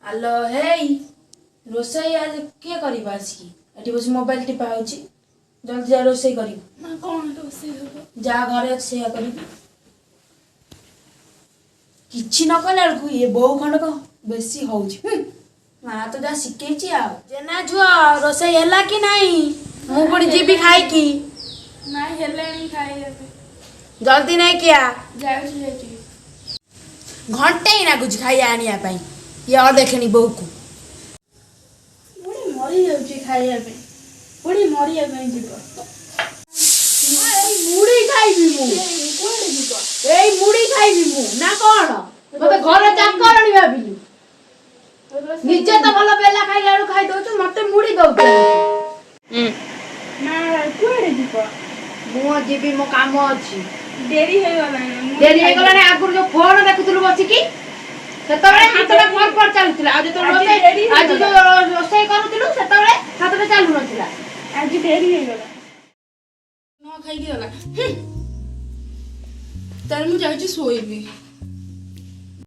ଆଲୋ ହେଇ, ରୋଷେଇ ଆଜି କିଏ କରିବ? ଆସିକି ଏଠି ବସି ମୋବାଇଲ ଟିପା ହଉଛି। ଜଲ୍ଦି ଯା, ରୋଷେଇ କରିବୁ। ମା, କଣ ରୋଷେଇ ହବ? ଯାହା ଘରେ ଅଛି ସେଇଆ କରିବୁ। କିଛି ନ କଲା ବେଳକୁ ଇଏ ବୋଉ ଖଣ୍ଡକ ବେଶୀ ହଉଛି। ମା ତ ଯାହା ଶିଖେଇଛି। ଆଉ ଜେନା ଝୁଅ, ରୋଷେଇ ହେଲା କି ନାହିଁ? ମୁଁ ପୁଣି ଯିବି ଖାଇକି। ନାଇଁ, ହେଲାଣି ଖାଇବା ପାଇଁ। ଜଲ୍ଦି ନେଇକି ଆ। ଯାଉଛି, ଯାଉଛି। ଘଣ୍ଟେ ହିଁ ଲାଗୁଛି ଖାଇବା ଆଣିବା ପାଇଁ ଇଏ ଅଦେଖେଣି ବୋଉକୁ। ବୁଢ଼ୀ ମରି ଯାଉଛି ଖାଇବା ପାଇଁ, ବୁଢ଼ୀ ମରିବା ପାଇଁ ଯିବ। ଏଇ ମୁଢି ଖାଇବି ମୁଁ। କୁଆଡେ ଯିବ? ଏଇ ମୁଢି ଖାଇବି ମୁଁ ନା କଣ? ମତେ ଘର ଚାକରଣୀ ଭାବିଲୁ? ନିଜେ ତ ଭଲ ବେଲା ଖାଇଲା ବେଳକୁ ଖାଇ ଦଉଛୁ, ମତେ ମୁଢି ଦଉଛୁ। ମା, କୁଆଡେ ଯିବ? ମୁଁ ଯିବି, ମୋ କାମ ଅଛି। ଡେରି ହେଇଗଲାଣି। ଡେରି ହେଇଗଲାଣି? ଆଗରୁ ଯୋଉ ଫୋନ ଦେଖୁଥିଲୁ ବସିକି, ସେତେବେଳେ ହାତଟା ଫର ଫର ଚାଲୁଥିଲା, ଆଉ ଯେତେବେଳେ ଆଜି ରୋଷେଇ ଡେରି ଆଜି ହେଇଗଲା। ଯୋଉ ରୋଷେଇ କରୁଥିଲୁ, ସେତେବେଳେ ହାତଟା ଚାଲୁ ନଥିଲା। ଆଜି ଡେରି ହେଇଗଲା, ନ ଖାଇକି ଗଲା। ତାହେଲେ ମୁଁ ଯାଉଛି ଶୋଇବି।